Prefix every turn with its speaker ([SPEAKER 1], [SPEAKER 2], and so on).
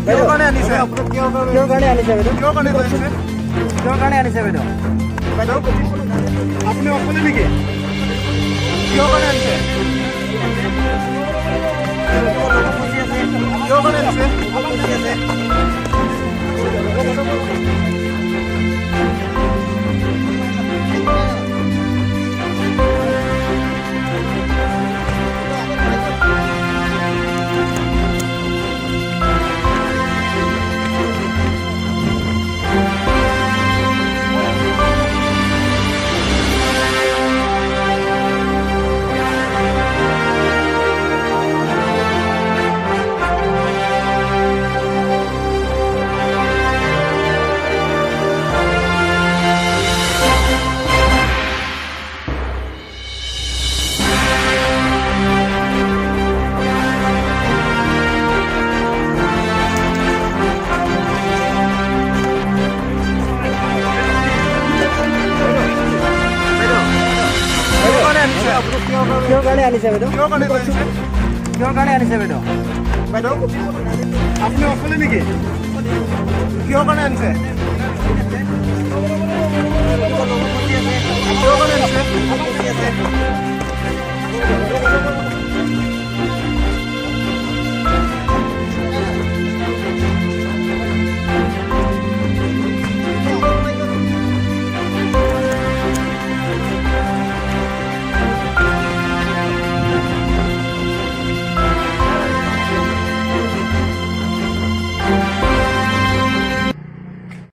[SPEAKER 1] কিহৰ কাৰণে আনিছে?
[SPEAKER 2] কিহৰ কাৰণে আনিছে বাইদেউ?
[SPEAKER 1] কিহৰ কাৰণে আনিছে?
[SPEAKER 2] কিহৰ কাৰণে আনিছে বাইদেউ?
[SPEAKER 1] বাইদেউ, আপুনি অকলে নেকি? কিহৰ কাৰণে আনিছে? কিহৰ কাৰণে আনিছে? কিহৰ কাৰণে আনিছে?
[SPEAKER 2] কিহৰ কাৰণে আনিছে বাইদেউ?
[SPEAKER 1] কিহৰ কাৰণে আনিছে?
[SPEAKER 2] কিহৰ কাৰণে আনিছে বাইদেউ?
[SPEAKER 1] বাইদেউ, আপুনি অকলে নেকি? কিহৰ কাৰণে আনিছে? কিহৰ কাৰণে আনিছে?